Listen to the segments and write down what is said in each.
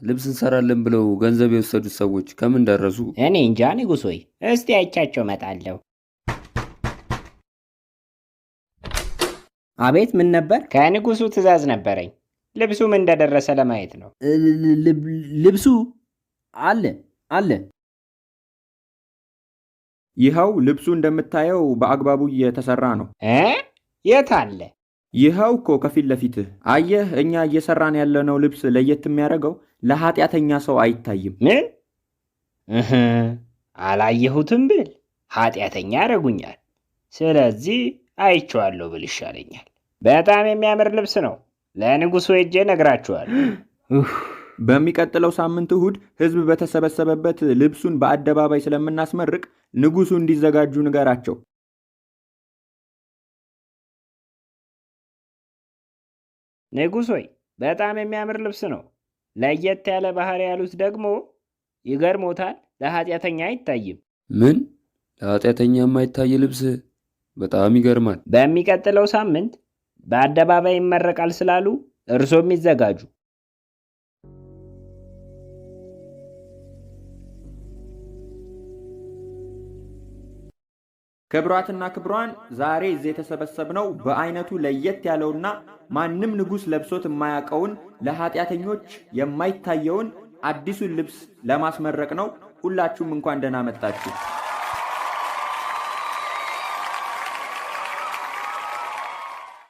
ልብስ እንሰራለን ብለው ገንዘብ የወሰዱት ሰዎች ከምን ደረሱ? እኔ እንጃ ንጉሥ ሆይ፣ እስቲ አይቻቸው እመጣለሁ። አቤት፣ ምን ነበር? ከንጉሱ ትእዛዝ ነበረኝ። ልብሱ ምን እንደደረሰ ለማየት ነው። ልብሱ አለ አለ። ይኸው ልብሱ እንደምታየው በአግባቡ እየተሰራ ነው። እ የት አለ? ይኸው እኮ ከፊት ለፊትህ አየህ። እኛ እየሰራን ያለነው ልብስ ለየት የሚያደርገው ለኃጢአተኛ ሰው አይታይም። ምን? እህ፣ አላየሁትም ብል ኃጢአተኛ ያደርጉኛል። ስለዚህ አይቼዋለሁ ብል ይሻለኛል። በጣም የሚያምር ልብስ ነው። ለንጉሱ ሄጄ እነግራችኋለሁ። በሚቀጥለው ሳምንት እሁድ ሕዝብ በተሰበሰበበት ልብሱን በአደባባይ ስለምናስመርቅ ንጉሱ እንዲዘጋጁ ንገራቸው። ንጉሥ ሆይ፣ በጣም የሚያምር ልብስ ነው። ለየት ያለ ባህሪ ያሉት ደግሞ ይገርሞታል። ለኃጢአተኛ አይታይም። ምን? ለኃጢአተኛ የማይታይ ልብስ? በጣም ይገርማል። በሚቀጥለው ሳምንት በአደባባይ ይመረቃል ስላሉ እርሶም ይዘጋጁ። ክቡራትና ክቡራን፣ ዛሬ እዚህ የተሰበሰብነው በአይነቱ ለየት ያለውና ማንም ንጉሥ ለብሶት የማያውቀውን ለኃጢአተኞች የማይታየውን አዲሱን ልብስ ለማስመረቅ ነው። ሁላችሁም እንኳን ደህና መጣችሁ።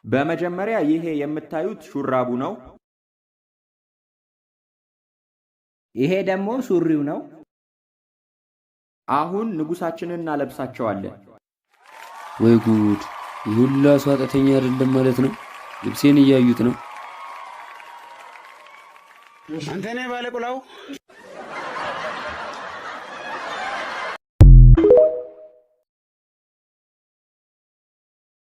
በመጀመሪያ ይሄ የምታዩት ሹራቡ ነው። ይሄ ደግሞ ሱሪው ነው። አሁን ንጉሳችንን እናለብሳቸዋለን። ወይ ጉድ! ይህ ሁላ ሰው ኃጢአተኛ አይደለም ማለት ነው? ልብሴን እያዩት ነው። አንተ ነህ ባለቁላው።